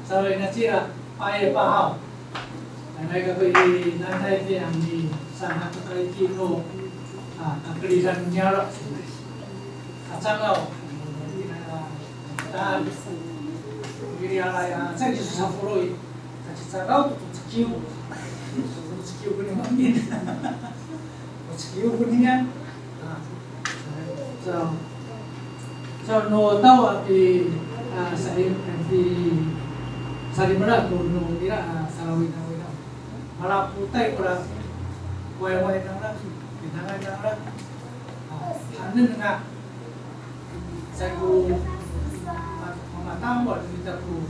Sowal nacila, paay pahaw. Nanay kako i, nanay piyang ni Ano takaiki no, a, kakeridan niyaro'. Kacangaw. Taan. Iri aray, a, caay kiso safollow i. Kacicangaw to, to cekiw. To cekiw ko ni mamin. To cekiw ko niyan. A, so, so no taw a pi, a, sa, pi, salimela to no ira, a, salawinawina. Malapotay kora wayway nangra, pinangan nangra. A, hanen nga. Caay ko, a, mamatapang no mita ko,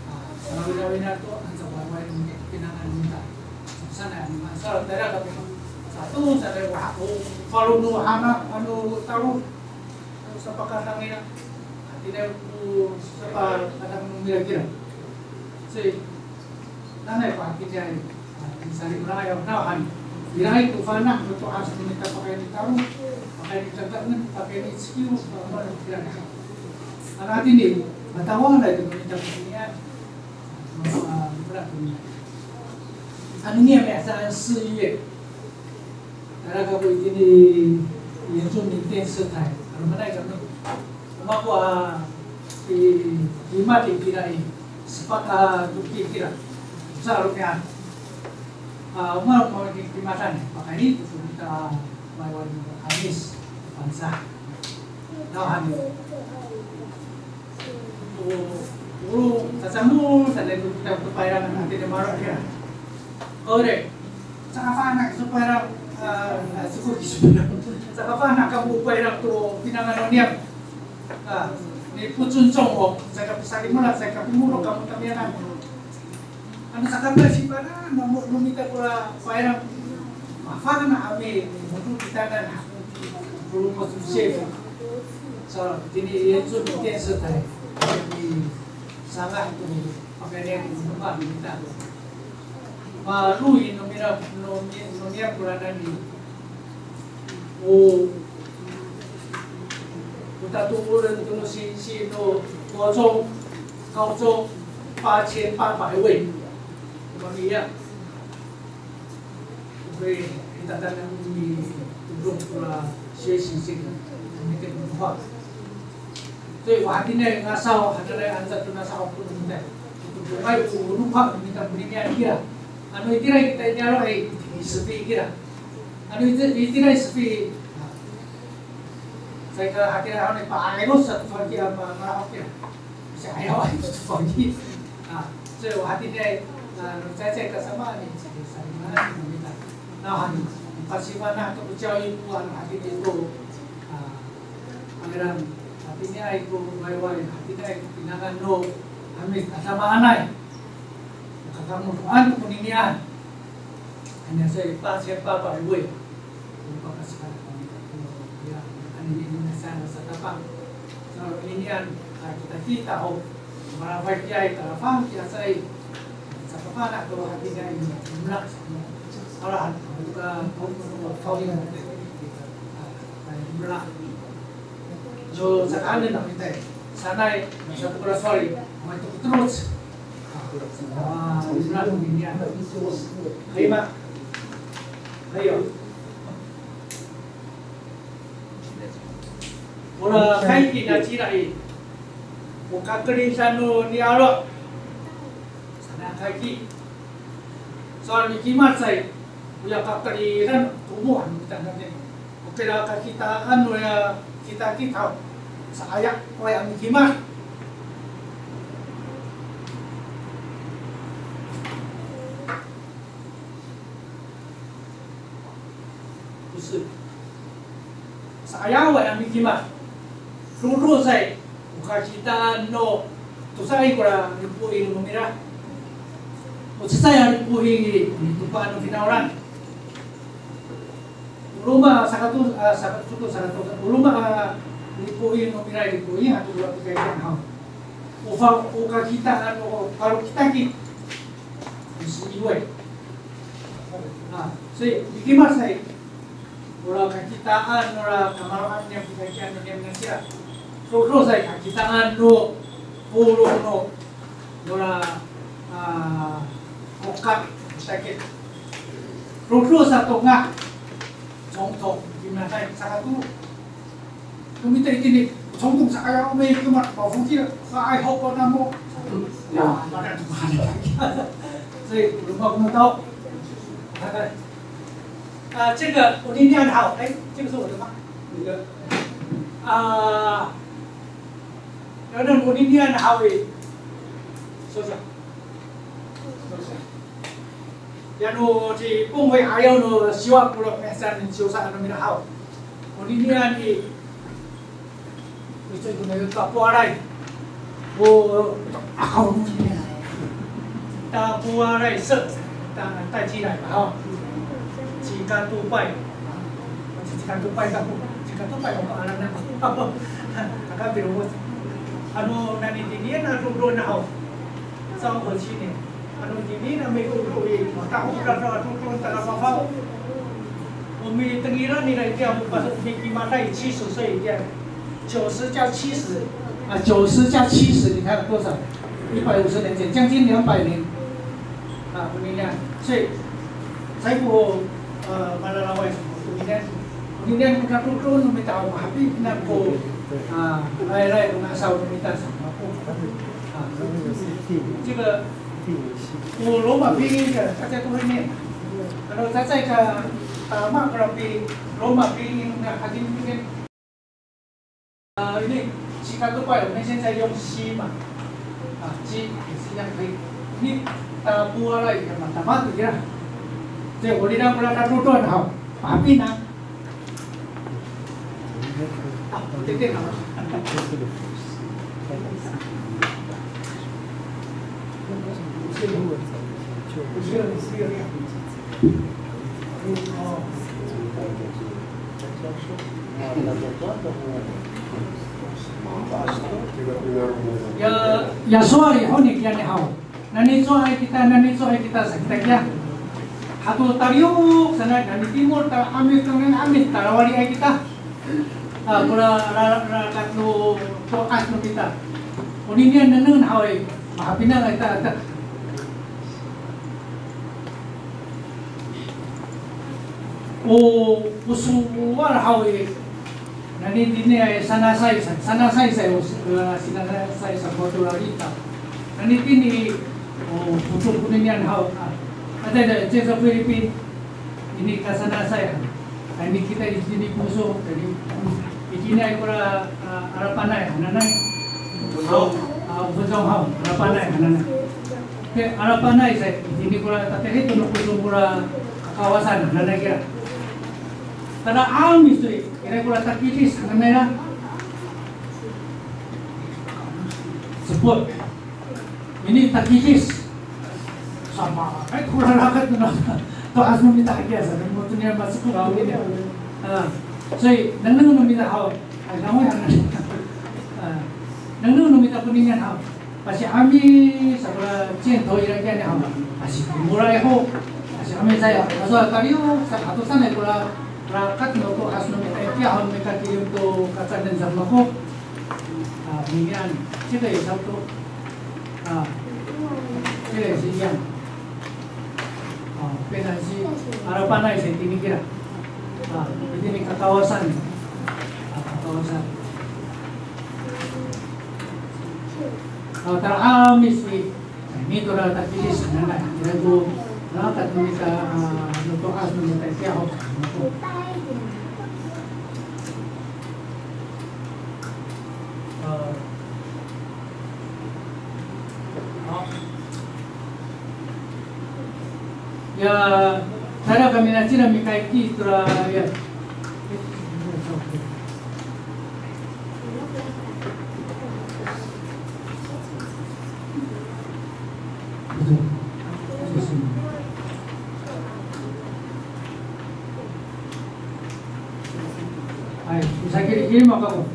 a, salawinawina to, anca wayway no pinangan no mita. Sanay, ano, masal, tayra kami, sato, sanay, wa, o, falo no hana, ano, talo, ano, sapakadang ira. Hatiniay ko sapakadang no mira kira. So, nanay ko hatiniay, a, salimela, nawhani. Iraay ko fana' no to'as no mita pakayni talo, pakayni kakaenen, pakayni cekiw, pakayni kira. Ano hatini, matawalay to no mita pakayni. Ano, a, ano niyam ya, saan 四月. Tayra kako itini i 原住民电视台, ano manay kami. O mako a, i, i mati kira i, sepat a toki kira. Sa romi'ad. A, o mako a, i, i matan, pakayni to kita, a, wayway no Hamis, Pangcah. Nawhani. O, o, kacamol sanay to kita to payrang, hatini maro' kira. Ore, caka fana' kiso payrang, a, a, soko kiso payrang. Caka fana' kamo payrang to pinangan no niyam. A, ni 不尊重 o, caka pisalimela, caka pimorok kamo tamiyanan. Ano sakapay sipanan, mamo no mita kora payrang, mafana' a mi, moto kitanan, polong ko to sif. Sa, itini i 原住民电视台, i sanga to, pakayni to, mamo no mita. Malowi no mira, no mi, no mira kora nani. O, o tatooren to no singsi no 国中、高中 八千八百位. Mamiya. Oke, kita tanang mitolon kora 学习这个 Tamiyanan 文化. 所以 o hatiniay ngasaw, hatiniay anca to nasaw ko no mita. Todongay ko 文化 no mita, koninian kira. Ano itira kita i niyaro' i, i sefi kira. Ano iti, itira i sefi. Caay ka hatira haw ni pa'ayros sato fangki a ma, malahok kira. Sa'ayaw to fangki. A, so hatiniay, a, no cecay kasamaan i, sa, sa, sa, sa, sa, Nawhani, pasifana' to ko 教育部 ano hatini to, a, pangiran, hatiniay ko wayway, hatiniay ko pinangan no, a mi, kasamaanay. Kakamodoan to koninian. Ano sa, 八千八百位. Ano pakasifana' kami to, ya, ano ini, ini sa, sa tapang. Sa inian, a, kita, kita ho. Malafay kiya i, kalafang kiya sa i. Caka fana' to hatiniay i, imlak sa no. Alahan, ka, ka, ka, imlak. No, sakaenen a mita i. Sanay, sa to kora sowal i, mato ko teloc. A, imlak, inian. Hay, ma. Hayo. Ora kaiki nacila i, o kakeridan no niyaro'. Sana kaiki. Sowal mikimad sa i, oya kakeridan, tomo han kita nani. O kira kakitaan noya kitakit haw. Sa'ayaway a mikimad. 不是. Sa'ayaway a mikimad. Dodo sa i, o kakitaan no, tosaay kora lipoing no mira. O cecay a lipoing i, o nitopaan no finawlan. O roma saka to, a, saka to, saka to, o roma, a, lipoing no mira, lipoing ato kora pikakian haw. O fa, o kakitaan no, falo kitakit. Siniway. A, so, mikimad sa i. Ora kakitaan, ora kamaro'an niyam, pikakian niyam nacila. Dodo sa i kakitaan no, polong no, ora, a, kokak, sakit. Dodo sato nga, 总统 kimaday saka to. Kami ta itini, 总统 sa aya, o may kima, 保护器 sa ay, hoko namo. Ya, 所以 loma' ko no tao. 啊，这个 oninian haw, 哎，这个是我的吗？那个，啊，那个 oninian haw, 哎，收下。 Yano ci Pongwe ayaw no siwa polo' misan ciwsa no mira haw. Oninian i, icoy ko no tapowaray. O, ako, tapowaray se, ta, taycilay haw. Cikatopay. Cikatopay kako. Cikatopay ako alaen ako. Kakapiro mo. Ano, nanitinian a dodo haw. 昭和七年。 Ano itini a mikokoy, matahok ira a dodo talafafaw. O mitengilan nira itiya, o mipasa, o mikimaday 七十岁 itiya. 九十加七十，啊，九十加七十，你看多少？一百五十年前，将近两百年。啊，oninian. 所以，最后，呃，马拉拉外什么，oninian, oninian ko dodo no mita, mahapinang ko, a, laylay ko ngasaw no mita sa mako. A, 这个 O Roma pinang, caay ko ini. Ano, caay ka, a, ma, kora pi, Roma pinang, a, hatini pinang. A, ini, cikatopay, 我们现在用 C 嘛。啊，C 也是一样可以。Ini, tapowaray, ya, matama to ya. 所以 oninian kora dodo haw, mahapinang. Ya, ya sowal i honi kiya ni haw. Nanicowaay kita, nanicowaay kita sa kita kiya. Hato taliyok sanay, nani timol, ta 'Amis, nani 'Amis, talawaliay kita. A, kora ra, ra, rakat no to'as no mita. Oninian nengneng haw i, mahapinang kita, ta. O, o sowal haw i, Nanitiniay sanasay sa, sanasay sa, o, e, sinasay sa ko to lalita. Nanitini, o, poso koninian haw, a, a, tada, tada sa Philippine, ini kasanasay, a, ini kita itini poso, jadi, itini ay kora, a, alapanay, hananay. A, o Fojong haw, alapanay, hananay. Te, alapanay sa, itini kora, tatay hito no poso kora kakawasan, hananay kira. Tada 'Amis to i, ira kora takilis, hananay ra. Sepot. Ini takilis. Sama, ay, kora rakat no to'as no mita kiya sa, mo to niya masepot no mita. A, so i, nengneng no mita haw, ay, nangoy, hananay. A, nengneng no mita koninian haw. Pasi'ami, sa kora 箭头 ira kiya ni haw. Pasitimolay ho. Pasi'ami saya. Aso taliyo, sa, ato sanay kora rakat no to'as no mita itiya haw, mikakilim to kacanen sa mako. A, oninian. Sika i sa to. A, sika i siyan. A, pinansi, alapanay sa itini kira. A, itini kakawasan. A, kakawasan. A, tala 'Amis i, ini to ra takilis, nanay, ira ko, rakat no mita, a, no to'as no mita itiya ho. A, Ya, tayra kami nacila mikaiki tora, ya. Hay, sakiri kiri maka ko.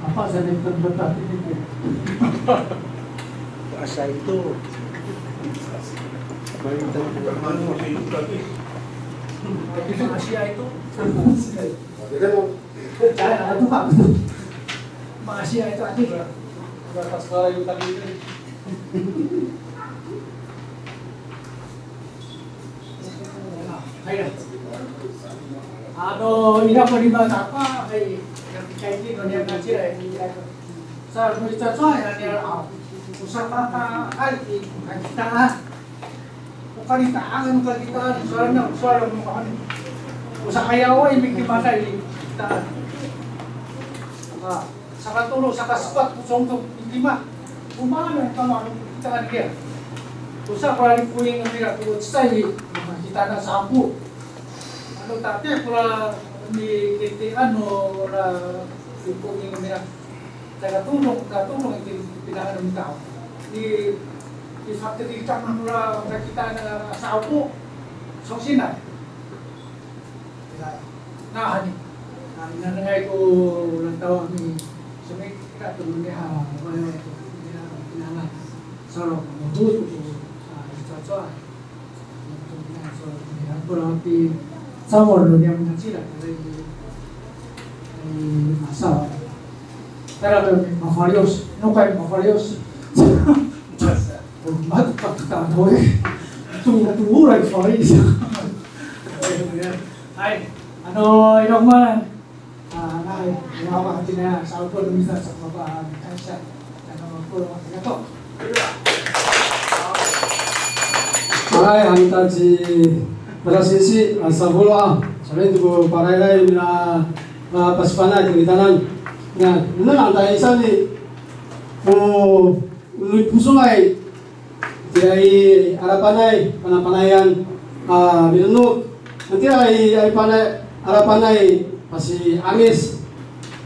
Apa sa ni tempat ini? Asa ito. Asia ito. Ay, ano to ka? Asia ito, ati. Hay. Ano, ira ko lima tapa, hay, ira ko kaiti no niyam nacila, hay, ira ko. Sa, no i caca, hay, ira, aw. O sakakaay i kakitaan. O kalitaan, o kakitaan, o sowal na, o sowal na, o sa'ayaway, mikimaday i kakitaan. A. Sakatolo, sakasepat ko congcong i lima. O maan ko kama no kitaan kiya. Tosa ko lalipoing nira ko cecay i, kita na sampo. Ano tati ko la ni titian no lalipoing nira. Caka todong, caka todong i pinangan no mita. Ni, ni fakta di kama no la kita na sampo. Songsinay. Nawhani, a, minanengay ko lantaw a misemi, kira to no miha, miha pinangan. Salo, no to, a, i caca. No to miha, salo, miha, ko la picamol no niyam nacila, kira i, i asaw. Tara kami mafaliyos, no kay mafaliyos. Mato ka kita to e. To, to oray fali. Hay, ano, ira ko maan. A, hay, ira ko maan, hatiniay, sa ko no mita sa ko pa, a, kaisa. Ano, ko, ira ko. Hay, han ta ci, tada singsi, a, safolo a, sowal to ko parayray nira, a, pasifana'ay to kitanan. Na, nengneng han ta i saan i, ko, Uni Posongay, itira i Alapanay, panapanayan, a, milenok. Nanti i, i pana-, Alapanay, pasi'amis,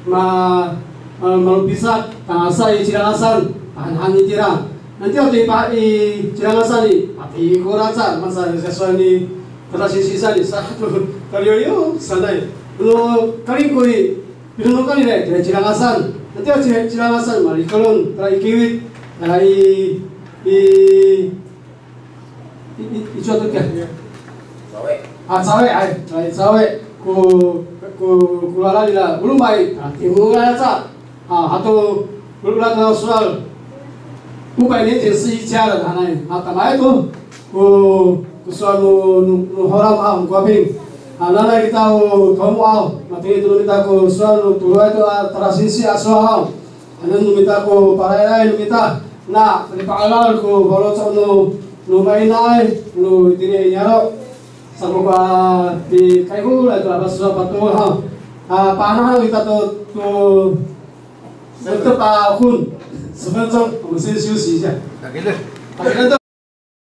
ma-, ma-, malopisak, tangasa i Cilangasan, tahanhan itira. Nanti ato i pa-, i Cilangasan i, pati i Koraca, masa sasowal ni, tada singsi saan i, sa to, kaliyoyo, sanay. No, Kalingko i, Pinanokan nira i, tira Cilangasan. Nanti a Cila-, Cilangasan, malikelon, tira i Kiwit, tira i, i, i, i, icowa to kiya? Cawe. A, Cawe, ay, tira i Cawe. Ko, ko, ko lalan nira, Olomay, tira timokan aca. A, hato, ora to sowal. 五百年前是一家人 hanay. A, tamaay to. Ko, ko sowal no, no, no Holam haw, ko Aping. A, nanay kita o tomo haw, matengil to no mita ko sowal no toloay to a tada singsi a sowal haw. Haenen no mita ko parayray no mita. Na, talipa'elal ko faloco' no, no mainaay, no itini i niyaro'. Sa ko pa, pikaykolay to a pasowal pato haw. A, pahanahan kita to, to, 十分钟。十分钟，我们先休息一下。